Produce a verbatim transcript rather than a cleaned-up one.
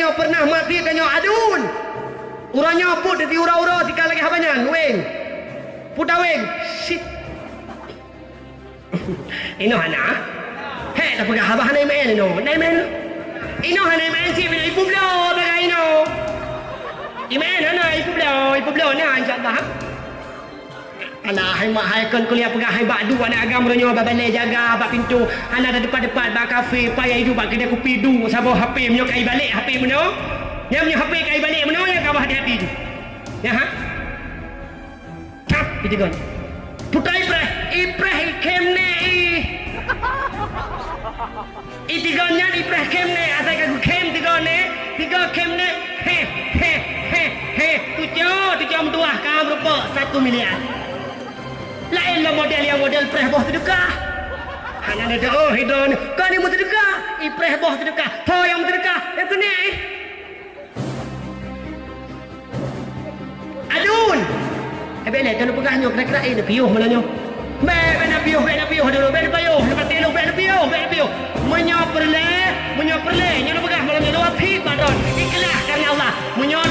Nyoe pernah mati tanyoe adun. Uroe nyoe put di ura-ura tika lagèe haba nyan, weng. Put aweng. Sit. Inoe hana. Hek, tapeugah haba hana iman inoe. Hana iman. Inoe hana iman cit, ipeubloe bagai inoe. Iman hana, ipeubloe, ipeubloe na, insya Allah. Alah, hai mak, hai kon kuliah peugah, hai bak duek aneuk agam uroe nyoe bak balè jaga bak pintoe, hana teupat-teupat bak kafe, payah iduek bak keudè kupi duek saboh H P, meunyoe ka ibalek H P meunoe. Nyan meunyoe H P ka ibalek meunoe, nyan ka bah hati-hati ju. Nyan, ha? Cap, itigon. Putra ipreh, ipreh ikhém nèk ih. Itigon nyan ipreh khém nèk, asai ka geukhém tigon nèk, tigon khém nèk. Heh, heh, heh, heh. Tucok, tucok meutuah ka meureumpok satu miliar. Laén lom model nyang model preh boh seudeukah. Hana neuteu'oh hidroe nyoe, kon nyang meuseudeukah, ipreh boh seudeukah. Ho nyang meuseudeukah, nyang keuneuk ih. Adun! Eh, bèk lé, keuneuk peugah nyoe, kira-kira, eh, neupiôh malam nyoe. Bèk, bèk neupiôh, bèk neupiôh dulu, bèk neupiôh, leupah tilu, bèk neupiôh, bèk neupiôh. Meunyoe peureulèe, meunyoe peureulèe, nyoe neupeugah malam nyoe, dua phi padon, ikhlas karena Allah. Meunyoe